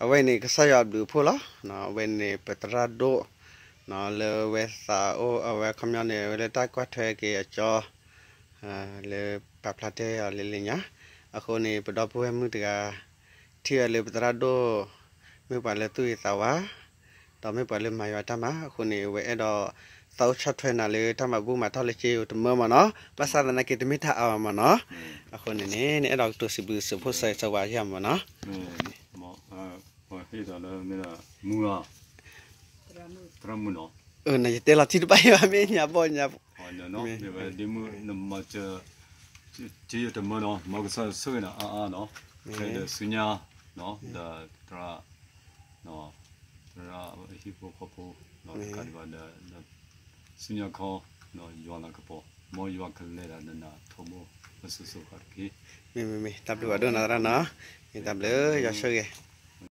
အဝဲန့ၣ် ကစၢ်ယွၤအဘျုးအဖှိၣ်လီၤ. အဝဲန့ၣ် ပသရၣ်ဒိၣ် လၢဝဲသးအိၣ် အဝဲခီပညီန့ၣ် ဝဲလၢတၢ်ကွၢ်ထွဲက့ၤအကၠီ လၢပာ်ဖျါတဲအီၤလၢလၢညါ, အဃိန့ၣ် ပဒီပုၢ်ဝဲၢ်မုၣ်တဂၤ ထံၣ်အီၤလၢပသရၣ်ဒိၣ် မ့ၢ်ပှၤလၢသူၣ်ဂ့ၤသးဝါ ဒီးမ့ၢ်ပှၤလၢမၤယွၤတၢ်မၤ အဃိန့ၣ် အဝဲအဲၣ်ဒိး သးအိၣ်ဆီၣ်ထွဲနၤလၢတၢ်မၤဘူၣ်မၤတီၢ်လၢက့ယိၤတမၢမ့ၢ်နီၤ, ဘၣ်ဆၣ်သနာ်က့တမ့ၢ်တၢ်အါဘၣ်မ့ၢ်နီၤ, အဃိန့ၣ်န့ၣ် နအဲၣ်ဒိးကတိၤစံးဘျုးစံးဖှိၣ်စၢၤစၢၤဝဲယၤမ့ၢ်နီၤ, ပှၤဟ့ၣ်ဒီးလၢမ့ၢ်မူလီၤ, သရၣ်မုၣ်နီၤ, နယတဲလီၤထံတဘၣ်ယဘၣ်မ့ၢ်ညါဘီၣ်ညါ, မ့ၢ်ဝဲဒ့မုၣ် နမၤစၢၤ က့ယိၤတမၢနီၤ, မ်ကစၢ်ဆိၣ်ဂ့ၤနၤအါအါနီၤ, ဖဲဒီးဆူညါ ဒီးသရၣ် သရၣ်ဟံၣ်ဖိဃီဖိ တကးဒံးဘၣ်ဒီး ဆူညါခီ ယွၤလၤကပီၤ မ်ယွၤကလဲၤဒီးနနၤထီဘိ လၢစိၤစိၤဃၣ်တက့ၢ်. မ့မ့မ့ၢ် တၢ်ဘျုးဘၣ်ဒိၣ်နၤသရၣ်နီၤ, မ့ၢ်တၢ်ဘျုး ယွၤဆိၣ်ဂ့ၤ